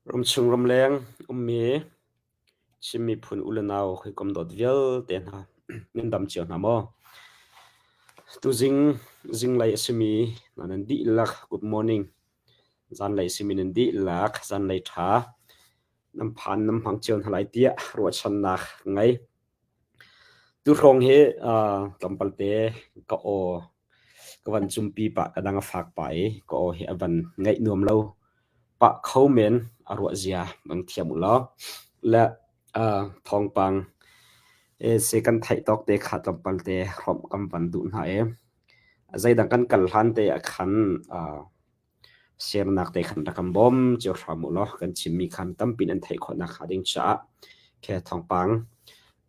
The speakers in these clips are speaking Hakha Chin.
Ramchung ramleng ummi Chin miphun u le nau hawikom dawt vialte hna nan dam cio hna maw? Tuzing zinglei a simi hna nan dihlak good morning. Zanlei a simi nan dihlak zanlei ṭha. Nan phan nan hmang cio hna lai tiah ruahchannak ka ngei. Tuhrawng hi tlawmpalte ka aw ka van cumpi pah ka dang a fak pah i ka aw hi a van ngaih nuam lo pah kho men a ruah zia van thiam u law. Le thawngpang se kan theih tawk te kha tlawmpalte hrawmh kan van duh hna i zeidang kan kal hlan te ah khan Sernak te khan rak kan bawm cio hram u law kan chimmi khan tampi nan theih khawh nakhnga ding caah khe thawngpang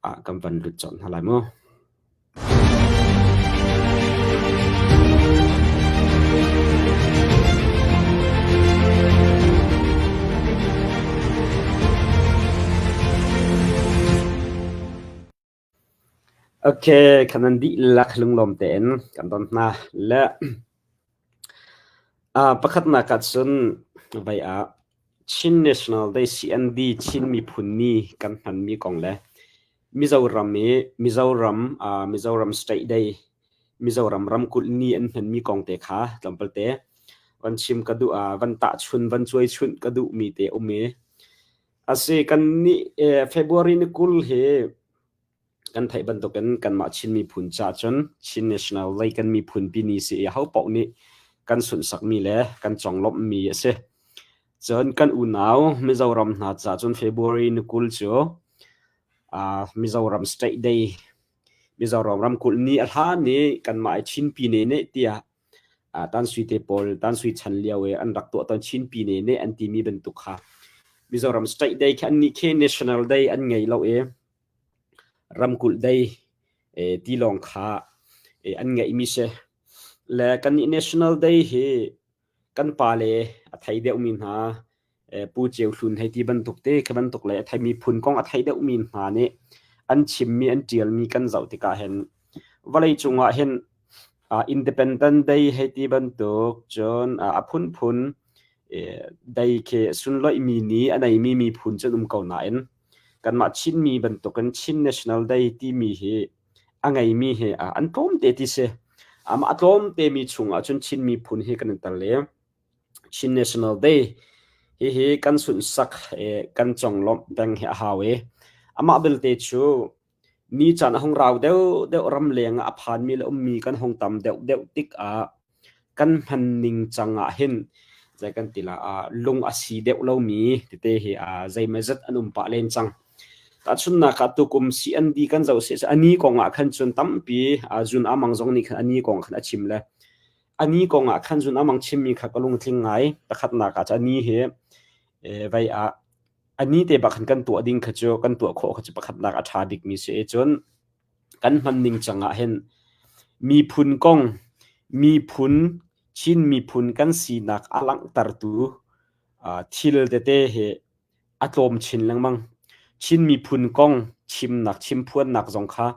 ah kan van lut colh hna lai mu. Okay, kan nan dihlak lunglawm tein kan don hna. Le pakhatnak ah cun vai ah Chin National Day CND Chin Miphun Ni kan hmanmi kong le Mizoram i Mizoram Mizoram State Day Mizoram ramkulh ni an hmanmi kong te kha tlawmpalte van chim ka duh van tahchun van cuaichunh ka duhmi te um i Asi kannih February ni 20 hi kan theih bantukin kanmah Chin miphun caah cun Chin National lei kan miphunpi ni si i ahopaoh nih kan sunhsakmi le kan conglawmhmi a si. Cun kan unau Mizoram hna caah cun February ni 20 cu Mizoram State Day, Mizoram ramkulh ni a hlan i kanmah i Chin Pyine nih tiah Tansui te pawl Tansui chan lio i an rak tuah tawn Chin Pyine nih an timi bantuk kha Mizoram State Day khi annih khi National Day an ngei lo i ramkulh day ti lawng kha an ngeihmi si. Le kannih National Day hi kan pale a thei deuhmi hna Pu Ceu Hlun hei ti bantuk te khi bantuk le a theimi phun kong a thei deuhmi hna nih an chimmi an ṭialmi kan zoh tikah hin vawleicung ah hin Independent Day hei ti bantuk cun a phunphun day khi sunlawihmi ni a neimi miphun cu an um ko nain kanmah Chinmi bantukin Chin National Day timi hi a ngeimi hi an tlawmte ti si. Amah a tlawmte mi chungah cun Chin miphun hi kan i tel i Chin National Day hihi kan sunhsak i kan conglawmh peng hi a hau i amah belte cu ni caan a hung rau deuhdeuh ramleng ah a phanmi le ummi kan hung tam deuhdeuh tikah kan hman ning cang ah hin zei kan ti la lung a si deuh lomi tete hi zeimawzat an um pah len cang. Tahchunhnak ah tukum CND kan zoh seh ani kong ah khan cun tampi Zun Amang zong nih khan ani kong khan a chim le ani kong ah khan Zun Amang chimmi kha ka lungtling ngai. Pakhatnak ah ani hi vai ah ani te bak khan kan tuah ding kha cu kan tuah khawh kha cu pakhatnak a ṭha bikmi si i cun kan hman ning cang ah hin miphun kong miphun Chin miphun kan sinak a langhtertu thil tete hi a tlawm chin lengmang. Chin miphun kong chimnak chimphuannak zong kha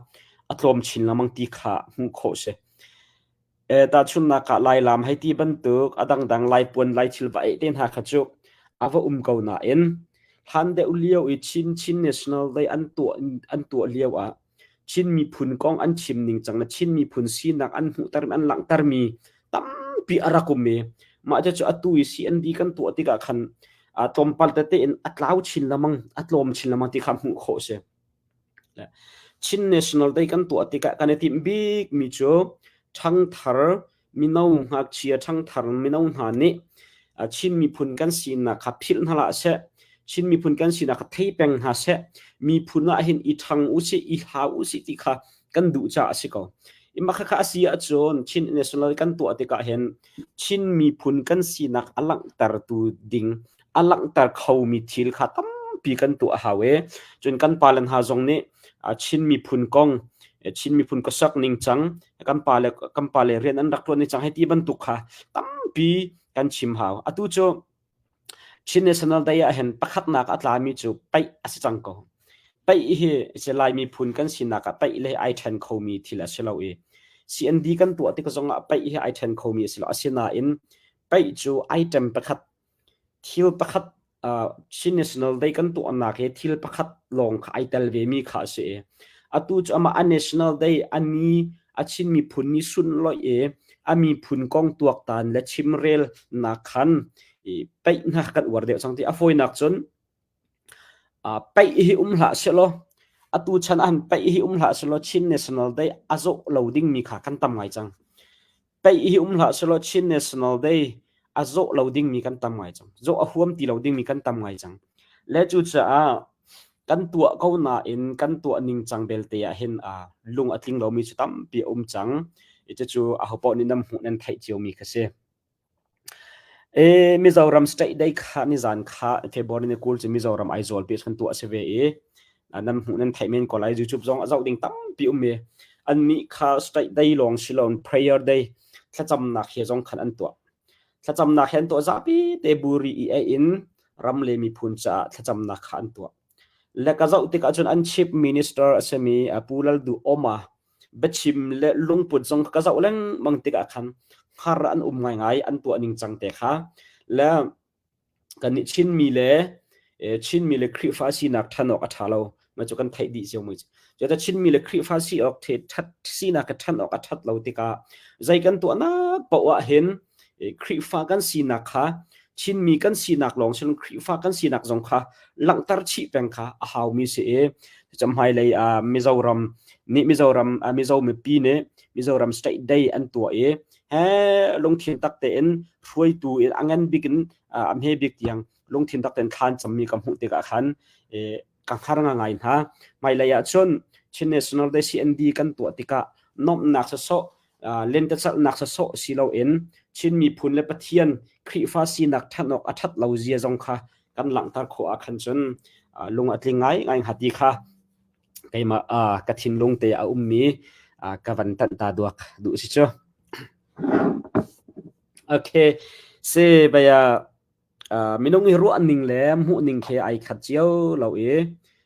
a tlawm chin lengmang ti kha hmuh khawh si. Tahchunhnak ah Lailam hei ti bantuk a dangdang Laipuan Laithil va eih te hna kha cu a va um ko nain hlan deuh lio i Chin Chin National Day an tuah an tuah lio ah Chin miphun kong an chim ning cang le Chin miphun sinak an hmuhter an langhtermi tampi a rak um i mah cu atu i CND kan tuah tikah khan tlawmpal tete in a tlau chin lengmang a tlawm chin lengmang ti kha hmuh khawh a si. Chin National Day kan tuah tikah kan i timh bikmi cu ṭhangthar mino ngakchia ṭhangthar mino hna nih Chin miphun kan sinak kha philh hna hlah seh. Chin miphun kan sinak kha thei peng hna seh. Miphun ah hin i ṭhang usih, i hlau usih ti kha kan duh caah a si ko. Ima khakha a si ahcun Chin National kan tuah tikah hin Chin miphun kan sinak a langhtertu ding a langhter khomi thil kha tampi kan tuah a hau i cun kan pale hna zong nih Chin miphun kong Chin miphun khuasak ningcang kan pale kan pale rian an rak ṭuan ningcang hei ti bantuk kha tampi kan chim hau. Atu cu Chin National Day ah hin pakhatnak a tlami cu paih a si cang ko. Paih hi si Lai miphun kan sinak ah paih le ai ṭhen khomi thil a si lo i CND kan tuah tik zongah paih hi ai ṭhen khomi a si lo. Asinain paih cu item pakhat thil pakhat Chin National Day kan tuahnak hi thil pakhat lawng kha ai tel vemi kha a si i atu cu amah a National Day a ni a Chin miphun ni sunlawih i a miphun kong tuaktan le chimrelnak khan i peih hna kan uar deuh cang ti a fawinak cun peih hi um hlah sehlaw atu chan ah peih hi um hlah sehlaw Chin National Day a zawh lo dingmi kha kan tam ngai cang. Peih hi um hlah sehlaw Chin National Day a zawh lo dingmi kan tam ngai cang. Zawh a huam ti lo dingmi kan tam ngai cang. Le cucaah kan tuah ko nain kan tuah ningcang belte ah hin lung a tling lomi cu tampi a um cang. Cucu ahopaoh nih nan hmuh nan theih ciomi kha si. Mizoram State Day kha nizan kha February ni 20 cu Mizoram Aizawl pi kan tuah a si ve i nan hmuh nan theih men ko lai YouTube zong a zoh ding tampi um i annih kha State Day lawng si loin Prayer Day thlacamnak he zong khan an tuah. Thlacamnak he an tuah zapi te buri i ei in ram le miphun caah thlacamnak kha an tuah. Le ka zoh tikah cun an chief minister a simi Pu Lal Duh Oma biachim le lungput zong ka zoh lengmang tikah khan hngar an um ngaingai an tuah ning cang te kha le kannih Chinmi le Chinmi le Khrihfa sinak ṭhan awk a ṭha lo ma cu kan theih dih cio mui cu Chinmi le Khrihfa si awk ṭhat sinak ka ṭhan awk a ṭhat lo tikah zei kan tuahnak paoh ah hin Khrihfa kan sinak kha Chinmi kan sinak lawng sin Khrihfa kan sinak zong kha langhter chih peng kha a haumi si i hmailei ah Mizoram nih Mizoram Mizo mipi nih Mizoram State Day an tuah i he lungthin tak tein hruaitu in a ngan bik in a hme bik tiang lungthin tak tein thlan cammi ka hmuh tikah khan ka hngar ngai hna. Hmailei ah cun Chin National Day CND kan tuah tikah nuamhnak sawsawh lentecelhnak sawsawh si loin Chin miphun le Pathian Khrihfa sinak ṭhan awk a ṭhat lo zia zong kha kan langhter khawh ah khan cun lung a tling ngai ngai hnga ti kha keimah ka thinlung te a ummi ka van tanh ta duak duh si cu. Okay, se baya Minung i ruahning le hmuhning khi ai khat cio lo i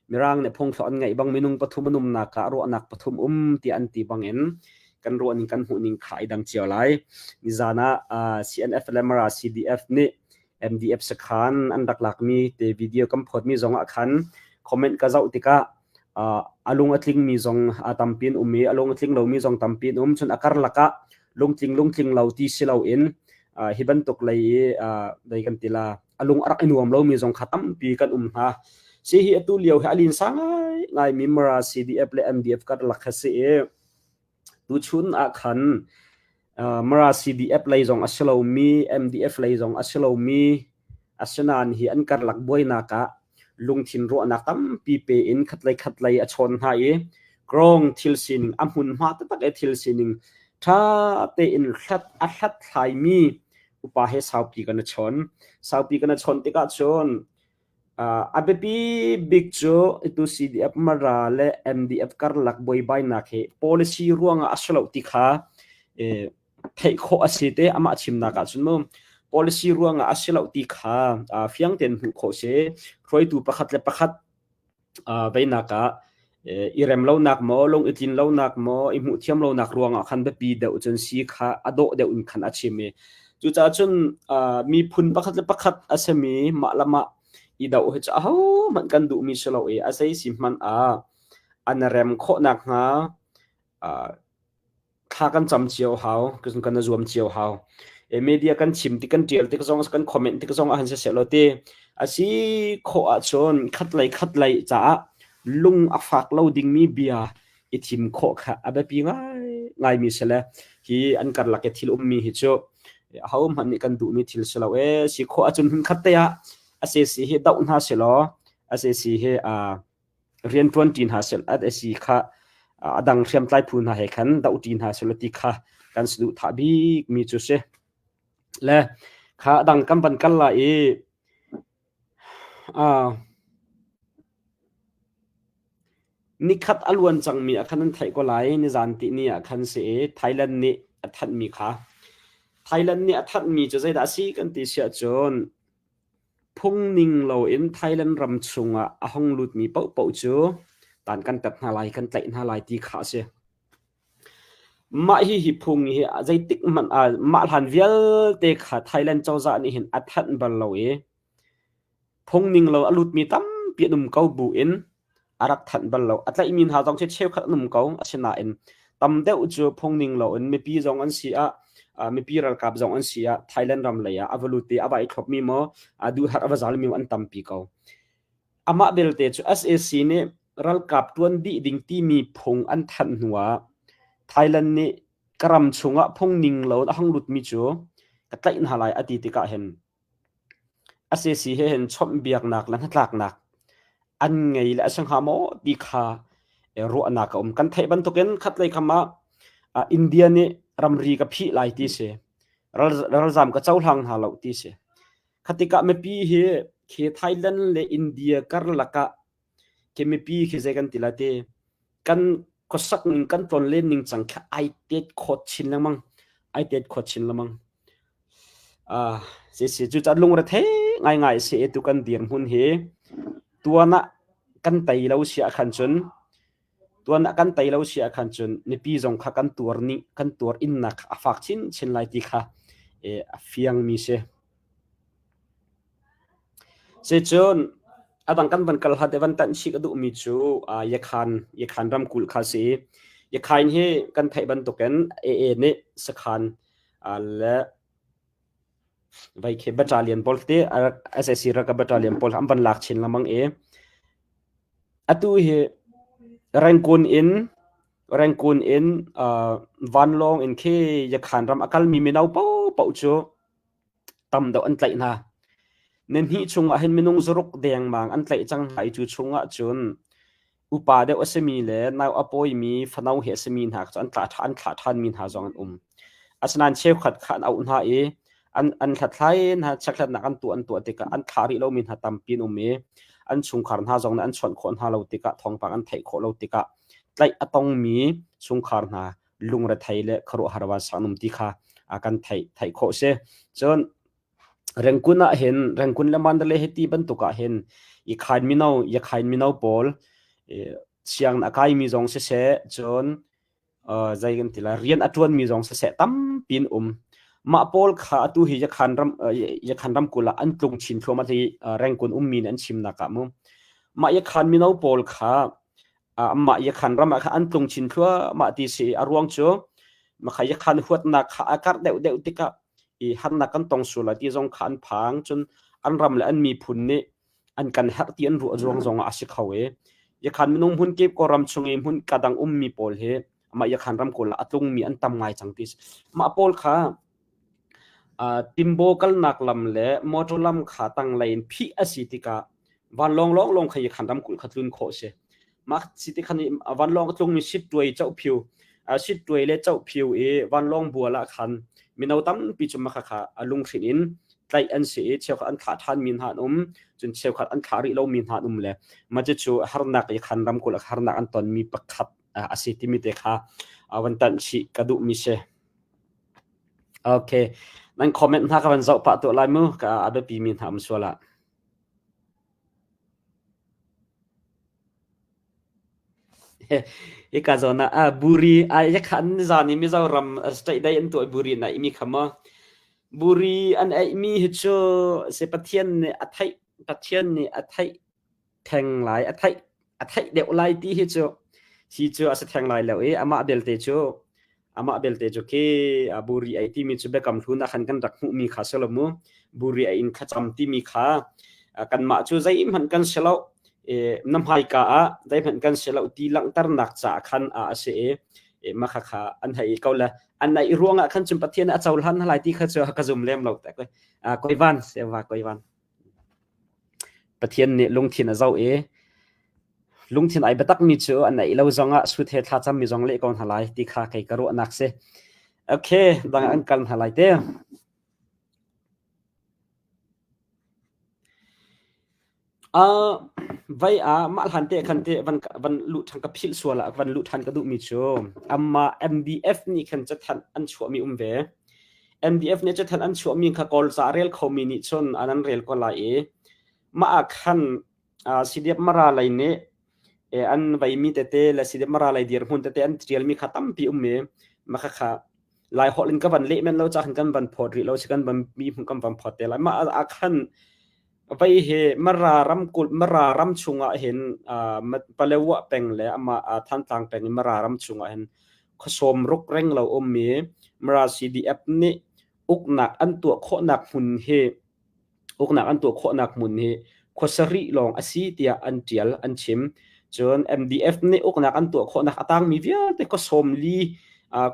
Mirang nih phungthluk an ngeih bang minung pathum an umnak ah ruahnak pathum um tiah an ti bangin kan ruahning kan hmuhning kha ai dang cio lai. Nizan ah CNF le Mara CDF nih MDF sakhan an rak lakmi te video kan phawtmi zong ah khan comment ka zoh tikah a lung a tlingmi zong a tampi an um i a lung a tling lomi zong tampi an um. Cun a karlak ah lungtling lungtling lo ti si loin hi bantuk lei i dei kan ti la a lung a rak i nuam lomi zong kha tampi kan um hna. Si hi atu lio hi a linsa ngai ngai mi Mara CDF le MDF karlak kha si i tuchun ah khan Mara CDF lei zong a si lomi MDF lei zong a si lomi asinain hi an karlak buainak ah lungthin ruahnak tampi pe in khatlei khatlei a chawn hna i grong thil sining a hmunhma taktak i thil sining ṭha tein hlat a hlathlaimi upa he saupi kan i chawn. Saupi kan i chawn tikah cun a biapi bik cu itu CDF Mara le MDF karlak buaibainak hi policy ruangah a si lo ti kha theih khawh a si te amah chimnak ah cun mu policy ruangah a si lo ti kha fiang tein hmuh khawh si hruaitu pakhat le pakhat veinak ah i rem lonak maw lung i tlin lonak maw i hmuh thiam lonak ruangah khan biapi deuh cun si kha a dawh deuh in khan a chim i cucaah cun miphun pakhat le pakhat a simi mah le mah i doh hi cu ahohmanh kan duhmi si lo i a zei si hmanh ah an rem khawh nakhnga thla kan cam cio hau kan zuam cio hau media kan chim tik kan tial tik zong kan comment tik zong ah han siseh law ti asi khawh ahcun khatlei khatlei caah lung a fak lo dingmi bia i thim khawh kha a biapi ngai ngaimi si le hi an karlak i thil ummi hi cu aho hmanh nih kan duhmi thil si lo e si khawh ahcun hmun khat te ah SAC hi doh hna si law SAC hi rianṭuanṭi hna seh at a si kha a dang hriamtlai phu hna he khan dohṭi hna seh ti kha kan saduhthah bikmi cu si. Le kha a dang kan van kal lai i uh, nikhat a luan cangmi ah khan an theih ko lai nizan ti ni ah khan si i Thailand nih a thanhmi kha Thailand nih a thanhmi cu zeidah a si kan ti siah cun Phungning loin Thailand ram chungah a hung lutmi paohpaoh cu dan kan tat hna lai, kan tlaih hna lai ti kha a si. Mah hihi phung hi zeitik hmanh ah mah hlan vialte kha Thailand cozah nih hin a thanh bal lo i. Phungning lo a lutmi tampi an um ko buin a rak thanh bal lo. A tlaihmi hna zong cu cheukhat an um ko. Asinain tam deuh cu phungning loin mipi zong an si ah, mipi ralkap zong an si ah Thailand ram lei ah a va lut i a va i thlopmi maw, a duhherh a va zalmi maw an tampi ko. Amah belte cu sac nih ralkap ṭuan dih ding timi phung an thanh hnuah Thailand nih ka ram chungah phungning lo in a hung lutmi cu ka tlaih hna lai a ti tikah hin sac he hin chawnhbiaknak le hnatlaknak an ngei le a si hnga maw ti kha ruahnak a um. Kan theih bantukin khatlei kam ah India nih ramri ka phih lai ti si. Ralzam ka cohlang hna lo ti si. Khatikah mipi hi khi Thailand le India karlak ah khi mipi khi zei kan ti lai ti kan khuasak ning kan tlonlen ning cang khi ai tet khawt chin lengmang ai tet khawt chin lengmang. Ah si si cu caan lungre thei ngaingai si tu kan dirhmun hi tuan ah kan tei lo si ah khan cun tuan ah kan tei lo si ah khan cun mipi zong kha kan tuar ni kan tuar innak a fak chin chin lai ti kha a fiang mi si. Sicun a dang kan van kal hlat i van tanh chih ka duhmi cu Yakhan Yakhan ramkulh kha a si i Yakhain hi kan theih bantukin AA nih sakhan le veikhe battalion pawl te sac ralkap battalion pawl an van lak chin lengmang i atu hi Rangoon in Rangoon in vanlawng in khi Yakhan ram a kalmi mino paohpaoh cu tam deuh an tlaih hna. Nihnih chungah hin minung zaruk dengmang an tlaih cang hna i cu chungah cun upa deuh a simi le nau a pawimi fano he a simi hna cu an tla an thlah ṭhanmi hna zong an um. Asinain cheukhat kha an auh hna i an an hlathlai hna chekhlatnak an tuah an tuah tikah an thlah rih lomi hna tampi an um i an chungkhar hna zong nih an chawnh khawh hna lo tikah thawngpang an theih khawh lo tikah tlaih a tongmi chungkhar hna lungrethei le khuaruahhar vansang um ti kha kan theih theih khawh si. Cun Rengkun ah hin Rengkun le Mandalay hi ti bantuk ah hin i khain mino i khain mino pawl siang a kaimi zong siseh cun zei kan ti lai rian a ṭuanmi zong siseh tampi an um. Mah pawl kha atu hi Yakhan ram Yakhan ramkulh ah an tlung chin thluahmah hi Rengkun ummi nih an chimnak ah mu. Mah Yakhan mino pawl kha amah Yakhan ram ah khan an tlung chin thluahmah ti si a ruang cu makha Yakhan huatnak kha a karh deuhdeuh tikah i harnak kan tong sual lai ti zong kha an phang cun an ram le an miphun nih an kan herh ti an ruah zuang zong ah a si kho i Yakhan minung hmun kip Kawlram chung i hmun kadang ummi pawl hi amah Yakhan ram kawl ah a tlungmi an tam ngai cang ti si mah pawl kha Timbo kalnak lam le motor lam kha tanglei in phih a si tikah vanlawng lawnglawng kha Yakhan ramkulh kha tlun khawh a si. Mah si ti khan i vanlawng a tlungmi Sittuai Cohphiu, Sittuai le Cohphiu i vanlawng bual ah khan mino tampi cu mah khakha a lunghrinh in tlaih an si i cheukhat an thlah ṭhanmi hna an um, cun cheukhat an thlah rih lomi hna an um le mah cucu harnak Yakhan ramkulh ah harnak an tonmi pakhat a si timi te kha van tanh chih ka duhmi si. Okay. Nan comment hna ka van zoh pah tuah lai mu. Ka a biapi mi hna um sual ah. Hika zawn ah ah buri ai yakhan nizan i Mizoram state day an tuah buri na imi kha maw. Buri an ei mi hi cu se Pathian nih a theih Pathian nih a theih theng lai a theih a theih deuh lai ti hi cu hi cu a si theng lai lo i amah belte cu amah belte cu khi buri ei timi cu biakam hlun ah khan kan rak hmuhmi kha si lo mu buri ei in thlacam timi kha kanmah cu zeihmanh kan si lo na hmaika ah zeihmanh kan si lo ti langhternak caah khan a si i mah kha kha an hei ko le an ei ruangah khan cun Pathian a cohlan hna lai ti kha cu ka zum lem lo tak koivan seva koivan Pathian nih lungthin a zoh i lungthin ai biatakmi cu an eih lo zongah sut he thlacammi zong leh ko hna lai ti kha kei ka ruahnak si. Okay, dang an kal hna lai te. Uh, vai ah mah hlan te khan te van van luh ṭhan ka philh sual ah van luh ṭhan ka duhmi cu amma MDF nih khan cathanh an chuahmi um ve. MDF nih cathanh an chuahmi kha Kawl ca a rel khomi nih cun an an rel ko lai i mah ah khan CDF Mara lei nih an veimi tete le CDF Mara lei dirhmun tete an ṭialmi kha tampi um i mah khakha Lai holh in ka van leh men lo ca khan kan van phawt rih lo si kan van mi hmun kan van phawt te lai. Mah ah khan. Vai hi Mara ramkulh Mara ram chungah hin Palewa peng le amah Thantlang peng i Mara ram chungah hin khuasawm ruk reng lo ummi Mara CDF nih uknak an tuah khawhnak hmun hi uknak an tuah khawhnak hmun hi khua sarih lawng a si tiah an ṭial an chim. Cun MDF nih uknak an tuah khawhnak a tangmi vialte khua 40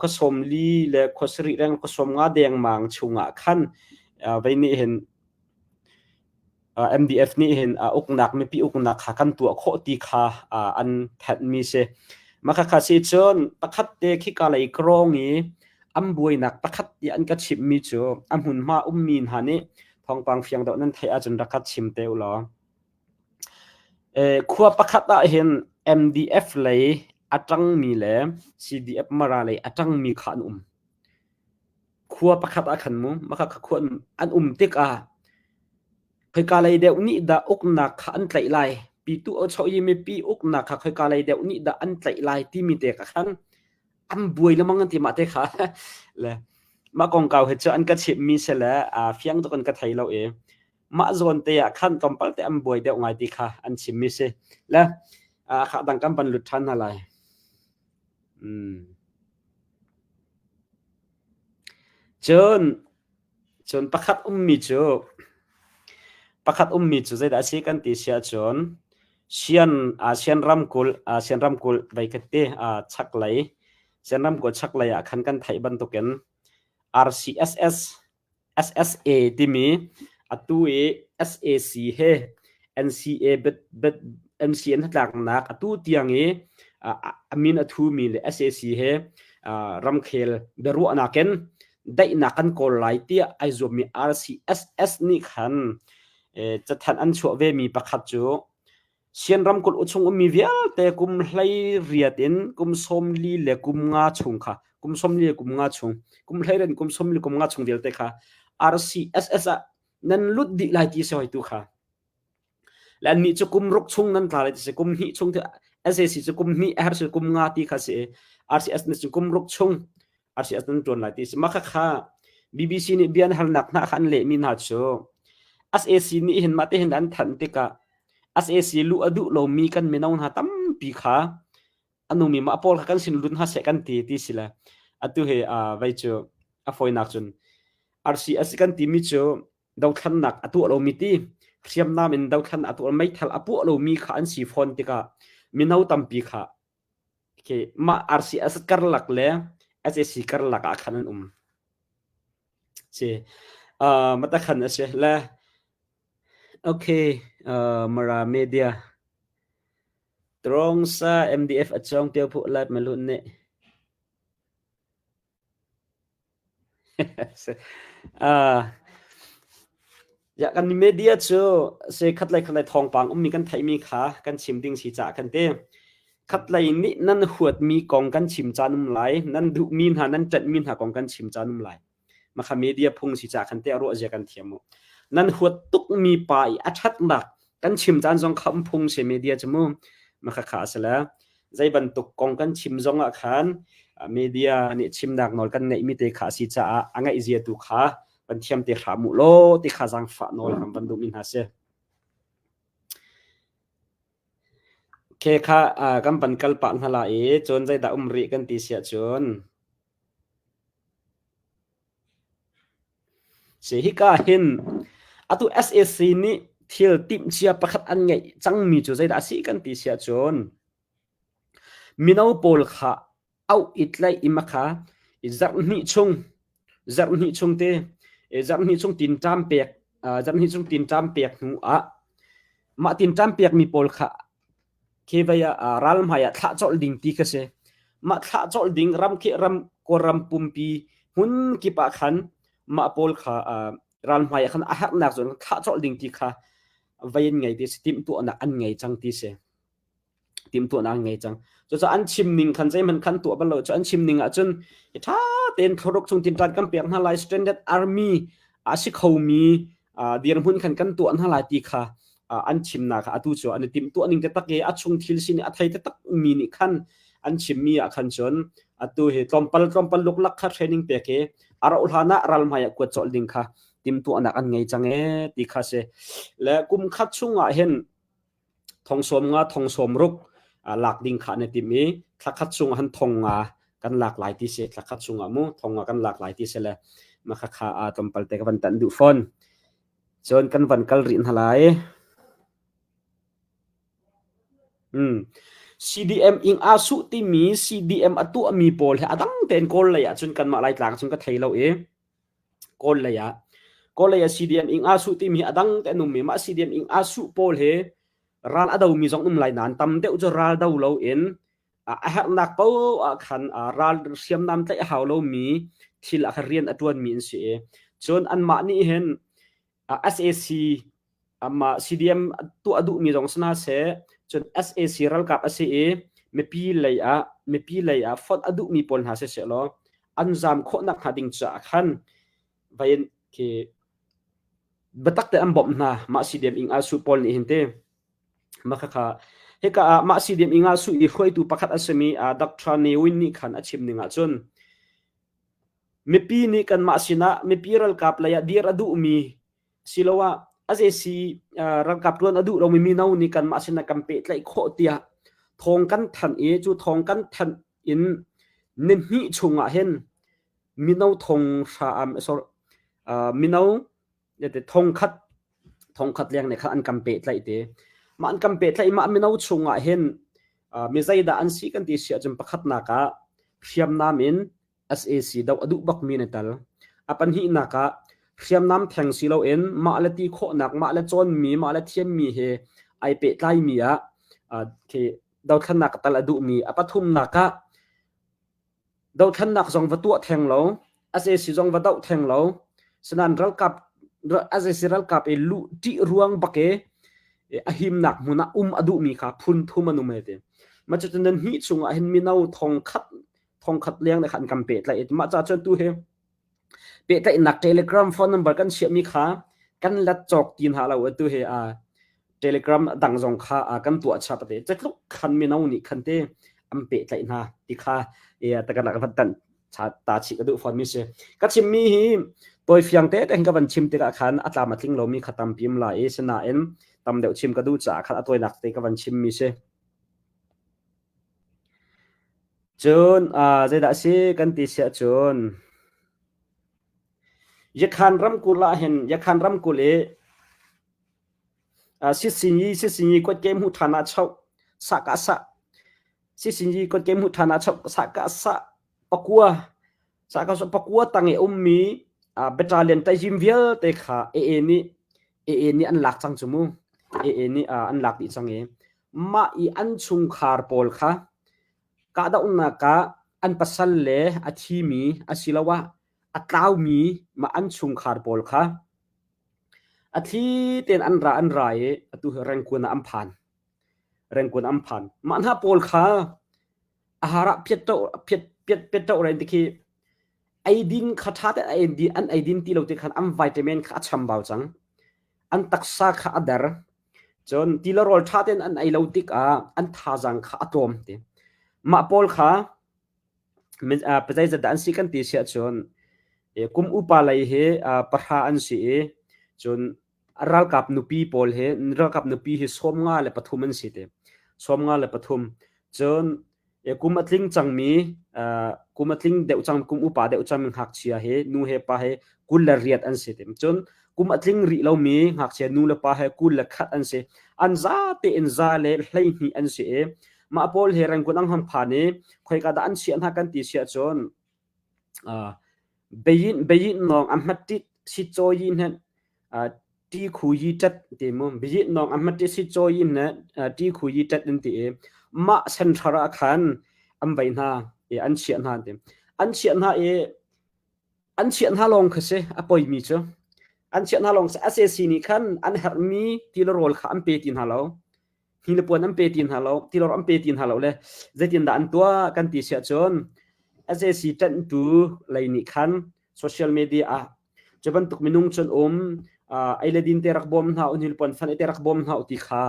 khua 40 le khua sarih reng khua 50 dengmang chungah khan vei nih hin MDF nih hin uknak mipi uknak kha kan tuah khawh ti kha an thanhmi si. Mah khakha si cun pakhat te khika lei krawng i an buainak pakhat ti an ka chimhmi cu a hmunhma ummi hna nih thawngpang fiang deuh nan theih ahcun rak ka chim te u law. Khua pakhat ah hin MDF lei a ṭangmi le CDF Mara lei a ṭangmi kha an um. Khua pakhat ah khan mu mah kha khua an um tikah khoika lei deuh nih dah uknak kha an tlaih lai pitu i mipi uknak kha khoika lei deuh nih dah an tlaih lai timi te ka khan an buai lengmang an ti mah te kha le mah kongkau hi cu an ka chimhmi si le fiang tuk in ka thei lo i mah zawn te ah khan tlawmpal te an buai deuh ngai ti kha an chimmi si le kha dang kan van lut ṭhan hna lai. Mm. Cun cun pakhat ummi cu pakhat ummi cu zeidah a si kan ti si ahcun Sian Sian ramkulh Sian ramkulh veikhat te chaklei Sian ramkulh chaklei ah khan kan theih bantukin RCSS SSA timi atu i sac he NCA NCA hnatlaknak atu tiang i a min a thumi le sac he ramkhel biaruahnak in daihnak kan kawl lai tiah ai zuammi RCSS nih khan cathanh an chuah vemi pakhat cu Sian ramkulh chung ummi vialte kum 18 in kum 40 le kum nga chung kha kum 40 le kum nga chung kum 18 kum 40 kum nga chung vialte kha RCSS ah nan lut dih lai ti si hoi tu kha. Le annih cu kum ruk chung nan tla lai ti si kum hnih chung SAC cu kum hnih a herh kum nga ti kha si RCS nih cun kum ruk chung RCS nan ṭuan lai ti si. Mah khakha BBC nih bia an halnak hna kha an lehmi hna cu SAC nih hin mah tihin an thanh tikah SAC luh a duh lomi kan mino hna tampi kha a nungmi mah pawl kha kan sin lut hna seh kan ti ti si le atu hi vei cu a fawinak cun RCS kan timi cu dothlannak a tuah lomi ti hriamnam in dothlan a tuah meithal a puah lomi kha an si fawn tikah mino tampi kha Okay, mah RCS karlak le SAC karlak ah khan an um. Si. Uh, mata khan a si le okay, uh, Mara Media. Trong sa MDF a chong piau phu live malun ne. Uh, kan media cu se khatlei khatlei thawngpang ummi kan theihmi kha kan chim ding si caah kan ti. Khatlei nih nan huatmi kong kan chim caan um lai, nan duhmi hna, nan ṭanhmi hna kong kan chim caan um lai. Makha media phung si caah khan te a ruah zia kan thiam mu. Nan huat tukmi pa i a ṭhatnak kan chim caan zong kha um phung si media cu mu. Makha kha a si le zei bantuk kong kan chim zong ah khan media nih chimnak nawl kan ngeihmi te kha a si caah a ngaih zia tu kha van thiam te hram u law ti kha zaangfah nawl kan van duhmi hna si. Khe kha kan van kal pah hna la i cun zeidah um rih kan ti siah cun Si hika hin atu SAC nih thil timhcia pakhat an ngeih cangmi cu zeidah a si kan ti siah cun mino pawl kha auh i tlaih i makha i zarh hnih chung zarh hnih chung te zarh hnih chung tinṭam pek zarh hnih chung tinṭam pek hnu ah mah tinṭam pekmi pawl kha Khi vei ah ral hmai ah thlah colh ding ti kha si. Mah thlah colh ding ram khi ram Kawlram pumpi hmun kip ah khan mah pawl kha ral hmai ah khan a herhnak zawn thlah colh ding ti kha vei an ngei ti si timhtuahnak an ngei cang ti si. Timhtuahnak an ngei cang. Cucaah an chim ning khan zeihmanh khan tuah bal lo cu an chim ning ahcun i ṭha tein thlaruk chung tinṭan kan pek hna lai standard army a si khomi dirhmun khan kan tuah hna lai ti kha an chimnak kha atu cu an i timhtuah ning taktak i a chung thil sin a thei taktak mi nih khan an chimmi ah khan cun atu hi tlawmpal tlawmpal luklak kha training pek i a rauh hlan ah ral hmai ah kuat colh ding kha. timtuahnak an ngei cang ee ti kha si. Le kum khat chungah hin thong sawm nga thong sawm ruk lak ding kha an i tim i thla khat chungah han thong nga kan lak lai ti si thla khat chungah mu thong nga kan lak lai ti si le ma kha kha tlawmpal te ka van tan duh fawn. Cun kan van kal rih hna lai. CDM ing aa suh timi CDM a tuahmi pawl hi a dang tein Kawl lei ah cun kanmah Laitlang cun ka thei lo i Kawl lei ah Kawl lei ah CDM ing aa suh timi hi a dang te an um i mah CDM ing aa suh pawl hi ral a domi zong um lai nain tam deuh cu ral do lo in a herhnak paoh ah khan ral hriamnam tlaih a hau lomi thil ah khan rian a ṭuanmi an si i cun anmah nih hin sac amah CDM tuah duhmi zong si hna seh cun sac ralkap a si i mipi lei ah mipi lei ah fonh a duhmi pawl hna si seh law an zam khawhnak hnga ding caah khan vain khi biatak te an bawmh hna mah CDM ing asu pawl nih hin ti mah khakha hika ah mah CDM ing asu i hruaitu pakhat a simi Dr. Ne Win nih khan a chim ning ah cun Mipi nih kanmah sinah mipi ralkap lei ah dir a duhmi siloah sac ralkap ṭuan a duh lomi mino nih kanmah sinah kan pehtlaih khawh tiah thawng kan thanh i cu thawng kan thanh in nihnih chungah hin mino thong hra sorry mino thongkhat thongkhat leng nih khan an kan pehtlaih te. Mah an kan pehtlaih mah mino chungah hin mi zeidah an si kan ti si ahcun pakhatnak ah hriamnam in sac doh a duh bakmi na tel. A pahnihnak ah hriamnam theng si loin mah le ti khawhnak, mah le cawnmi, mah le thiammi he ai pehtlaimi ah khi dothlennak tal a duhmi. A pathumnak ah dothlennak zong va tuah theng lo, sac zong va doh theng lo, sinain ralkap sac ralkap i luh ṭih ruang bak i a himnak hmun ah um a duhmi kha phun thum an um he ti. Mah cucu nan hnih chungah hin mino thong khat thongkhat leng le khan kan pehtlaih mah ca cun tu hi pehtlaihnak telegram phone number kan chiahmi kha kan let cawk ti hna lo atu hi a telegram dang zong kha kan tuah chap te cetluk khan mino nih khan te an pehtlaih hna ti kha e takan van tan ta chi ka duh fawn mi si ka chim mi hi toi fiang te te ka van chim tikah khan a tlam a tling lomi kha tampi um lai i sinain tam deuh chim ka duh caah khan a tawinak te ka van chim mi si Cun zeidah a si kan ti siah cun Yakhan ramkulh ah hin Yakhan ramkulh i sisinyi sisinyi kawtke hmuh ṭhan ah choh sah sah sisinyi kawtke hmuh ṭhan ah choh sah kah sah pakua sah kah sah pakua tang i ummi battalion taizim vialte kha AA nih AA nih an lak cang cu mu AA nih an lak dih cang i Mah i an chungkhar pawl kha kahdohnak ah an pasal le a thimi asiloah a tlaumi mah an chungkhar pawl kha a thli tein an ra an ra i atu hi Rangoon ah an phan. Rangoon an phan. Mah hna pawl kha a har ah phiat piat piat piat ren ti khi eidin kha ṭha tein eidin an eidin ti lo ti khan an vitamin kha a chambau cang. An taksa kha a der. Cun ti le rawl ṭha tein an ei lo tikah an thazaang kha a tlawm ti. Mah pawl kha zeizat dah an si kan ti si ahcun kum upa lei hi pahra an si i cun ralkap nupi pawl hi ralkap nupi hi 53 an si ti. 53. Cun kum a tling cangmi kum a tling deuh cang kum upa deuh cangmi ngakchia hi nu he pa he 28 an si ti. Cun kum a tling rih lomi ngakchia nu le pa he 21 an si. An za tein 112 an si i mah pawl hi Rangoon ang hang phan i khoika dah an chiah hna kan ti siah cun Beyin beyin nawng a hmat ṭit si caw yi hnet ṭi khu yi ṭat ti mu beyin nawng a hmat ṭit si caw yi hnet ṭi khu yi ṭat an ti i mah center ah khan an vei hna i an chiah hna ti an chiah hna i an chiah hna lawng kha si a poimi cu an chiah hna lawng si SAC nih khan an herhmi ti le rawl kha an pe ti hna lo hi le puan an pe ti hna lo tilor an pe ti hna lo le zeitindah an tuah kan ti siah cun SAC ṭanhtu lei nih khan social media ah cu bantuk minung cun um ei le din te rak bawm hna u hni puan fan te rak bawm hna u ti kha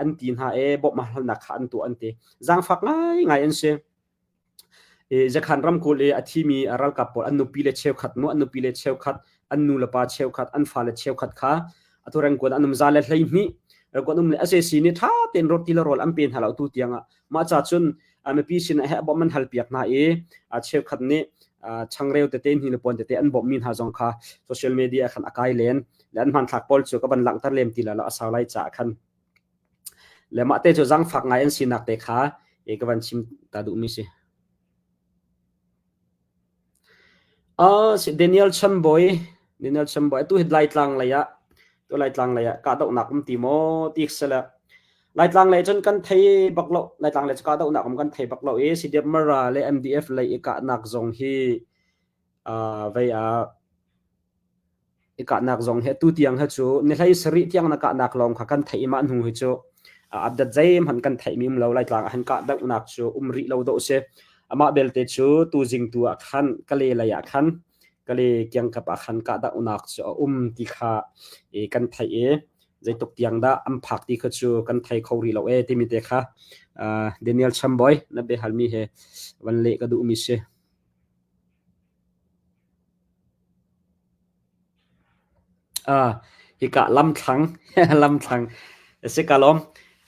an ti hna e bawmh halnak kha an tuah an ti zaangfak ngai ngai an si Zakhan ramkulh i a thimi ralkap pawl an nupi le cheukhat mu an nupi le cheukhat. An nu le pa cheukhat, an fale cheukhat kha atu Rangoon an um za le 12 Rangoon um le SAC nih ṭha tein roti le rawl an pe hna lo tu tiang ah. Mah ca cun mipi sin ah heh bawmh an hal piak hna i cheukhat nih changreu tete hni le puan tete an bawmhmi hna zong kha social media khan a kai len. Le an hmanthlak pawl cu ka van langhter lem ti la lo a sau lai caah khan. Le mah te cu zaangfak ngai an sinak te kha ka van chim ta duhmi si. Daniel Chambawi, Daniel Chambawi, atu hi Laitlang lei ah, tu Laitlang lei ah kahdohnak um ti maw ti sila. Laitlang lei cun kan thei bak lo. Laitlang lei cu kahdohnak um kan thei bak lo i CDF Mara le MDF lei i kahnak zong hi uh, vei ah I kahnak zong hi atu tiang hi cu ni hlei sarih tiang na kahnak lawng kha kan theih i mah hnu hi cu update zeihmanh kan theihmi um lo. Laitlang ah hin kahdohnak cu um rih lo dawh si. Amah belte cu tuzing tu ah khan Kale lei ah khan Kale kiangkap ah khan kahdohnak cu a um ti kha kan theih i zeituk tiang dah an phak ti kha cu kan thei kho rih lo e timi te kha Daniel Chamboy na biahalmi he van leh ka duhmi si. Ah, hika lamthlang lamthlang si ka lawm.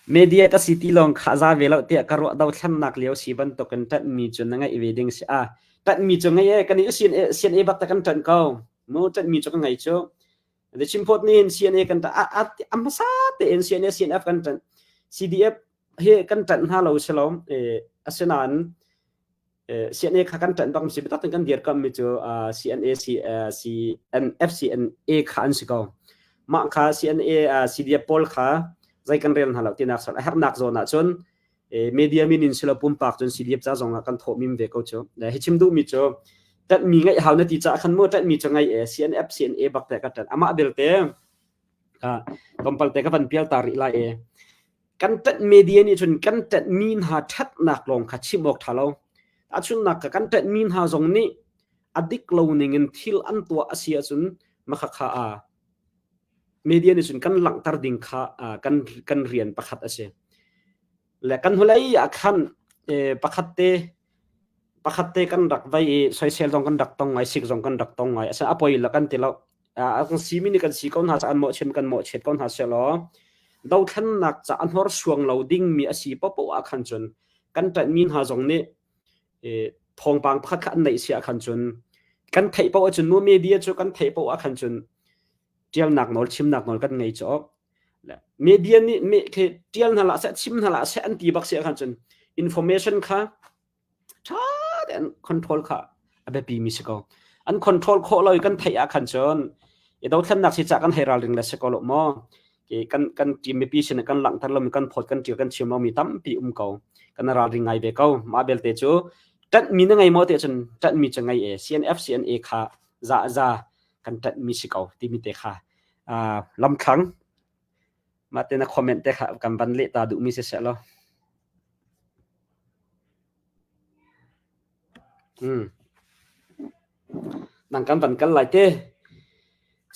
Media ka si ti lawng kha za ve lo tiah ka ruah dothlennak lio si bantukin ṭanhmi cu na ngeih ve ding si. Ah, ṭanhmi cu ngei e kan i CNA CNA bak ta kan ṭanh ko. Mu ṭanhmi cu ka ngei cu. The Chimphawt nih hin CNA kan ṭanh a a a hmasa tein CNA CNF kan ṭanh. CDF hi kan ṭanh hna lo si lo. Eh, asinain CNA kha kan ṭanh bak si biatak tein kan dirkammi cu CNA CNF CNA kha an si ko. Mah kha CNA CDF pawl kha zei kan rel hna lo tinak a herhnak zawn ahcun media min in silo pumpak cun CDF ca zong ah kan thawh mim ve ko cu. Hi chim duhmi cu ṭanhmi ngeih hau na ti caah khan mu ṭanhmi cu ngei e CNF CNA bak te ka ṭanh. Amah belte tlawmpal te ka van pial ta rih lai e. Kan ṭanh media nih cun kan ṭanhmi hna ṭhatnak lawng kha chim awk ṭha lo. Tahchunhnak ka kan ṭanhmi hna zong nih a dik lo ning in thil an tuah a si ahcun makhakha a media nih cun kan langhter ding kha kan kan rian pakhat a si. Le kan hnulei ah khan pakhat te pakhat te kan rak vai i soisel zong kan rak tong ngai, sik zong kan rak tong ngai. Asinain a poi la kan ti lo. Kan simi nih kan si ko hna caah an mawhchiat kan mawhchiat ko hna sehlaw dothlennak ca a hnorsuang lo dingmi a si paohpaoh ah khan cun kan ṭanhmi hna zong nih thawngpang pakhat kha an neih si ah khan cun kan theih paoh ahcun mu media cu kan theih paoh ah khan cun ṭialnak nawl chimnak nawl kan ngei cawk. Media nih me khi ṭial hna hlah seh chim hna hlah seh an ti bak si ah khan cun information kha ṭha tein control kha a biapi mi si ko. An control khawh lo i kan theih ah khan cun i dothlennak si cah kan hei ralring le si ko lo maw? Kan kan team mipi sin kan langhter lomi kan phawt kan ṭial kan chim lomi tampi um ko. Kan ralring ngai ve ko. Mah belte cu ṭanhmi na ngei maw ti ahcun ṭanhmi cu ngei e. CNF CNA kha za za kan ṭanhmi si ko timi te kha lamthlang mah te na comment te kha kan van leh ta duhmi si seh law. Mm. Nang kan van kal lai te.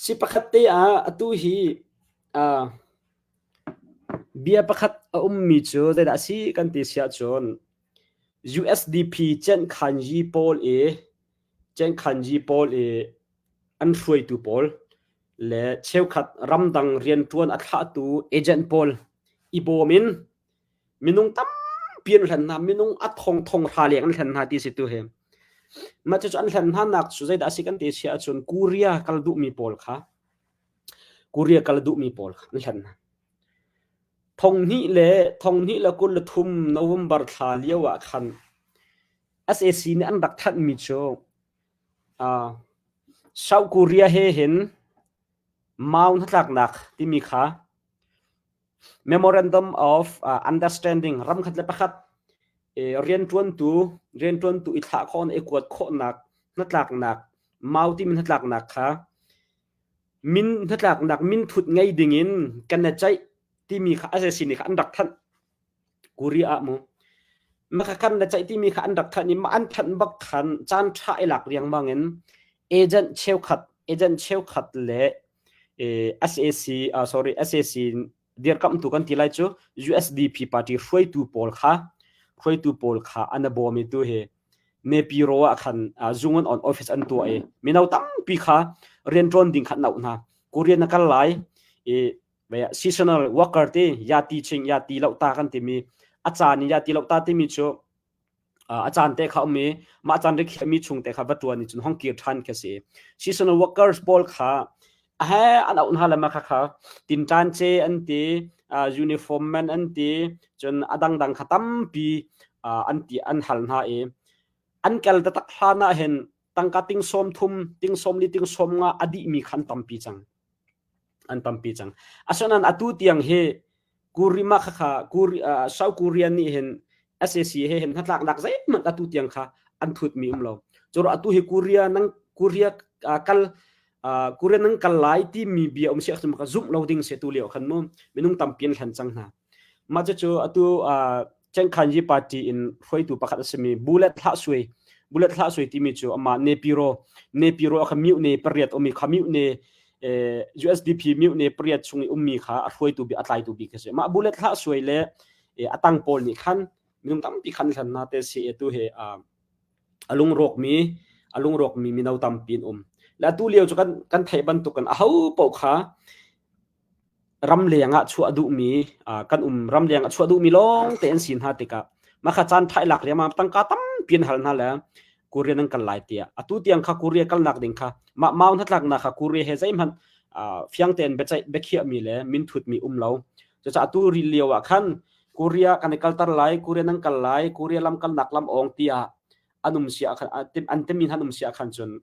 Si pakhat te ah atu hi uh, bia pakhat a ummi cu zeidah a si kan ti siah cun USDP Cenkhanyi pawl i Cenkhanyi pawl i an hruaitu pawl le cheukhat ramdang rianṭuan a thlahtu agent pawl i bawm in Minung tampi an hlen hna. Minung a thongthong hra leng an hlen hna ti si tu hi. Mah cucu an hlen hna nak cu zeidah a si kan ti si ahcun Korea kal duhmi pawl kha Korea kal duhmi pawl kha an hlen hna. 2023 November thla lio ah khan SAC nih an rak thanhmi cu uh, South Korea he hin Mau hnatlaknak timi kha Memorandum of Understanding ramkhat le pakhat rianṭuantu rianṭuantu i thlah khawh i kuat khawhnak hnatlaknak mau timi hnatlaknak kha min hnatlaknak minthut ngei dingin kan i ceih timi kha a nih kha an rak thanh. Korea ah mu. Maka kan na ceih timi kha an rak thanh i mah an thanh bak khan caan ṭha i lak riangmang in agent cheukhat agent cheukhat le SAC uh, sorry SAC dirkamhtu kan ti lai cu USDP party hruaitu pawl kha hruaitu pawl kha an bawmi tu hi. Nepiro ah khan zung an on office an tuah i mino tampi kha rianṭuan ding kha an auh hna. Korean na kal lai i seasonal worker ti ya ti ching ya ti lo ta kan timi a caan in ya ti lo ta timi cu a caan te kha um i mah caan rikhiahmi chung te kha va ṭuan i cun hong kir ṭhan khi si. Seasonal workers pawl kha a he an auh hna le mah khakha tinṭan ce an ti, uniform man an ti, cun a dangdang kha tampi an ti an hal hna i an kal taktak hlan ah hin tangka ting sawm thum, ting sawm li, ting sawm nga a dihmi kha an tampi cang. An tampi cang. Asinain atu tiang hi Kurima khakha Kuri, uh, South Korea nih hin SAC he hin hnatlaknak zeihmanh atu tiang kha an thutmi um lo. Curo atu hi Korea nang Korea uh, kal uh, Korea nang kal lai timi bia um siak ka zumh lo ding se tu lio khan mu minung tampi an hlan cang hna. Mah cu atu uh, Chengkhanji party in hruaitu pakhat a simi Bullet Hlah Sui Bullet Hlah Sui timi cu amah Nepiro Nepiro kha myu ne pariat umi kha myu ne USDP myu ne pariat chung i ummi kha a hruaitu bi a tlaitu bik a si. Mah Bullet Hlah Sui le a tang pawl nih khan minung tampi khan hlan na te si tu he a lungrawkmi a lungrawkmi mino tampi an um. Le atu lio cu kan kan theih bantuk in aho paoh kha Ramleng ah chuah duhmi kan um ramleng ah chuah duhmi lawngte an si hna tikah mah kha caan ṭha i lak riangmang tangka tampi an hal hna le Korea nan kal lai tiah atu tiang kha Korea kalnak ding kha mah mau hnatlaknak kha Korea he zeihmanh fiang tein biaceih biakhiahmi le minthutmi um lo. Cucaah atu ri lio ah khan Korea kan i kalter lai, Korea nan kal lai, Korea lam kalnak lam awng tiah an um sia khan an timi hna an um sia khan cun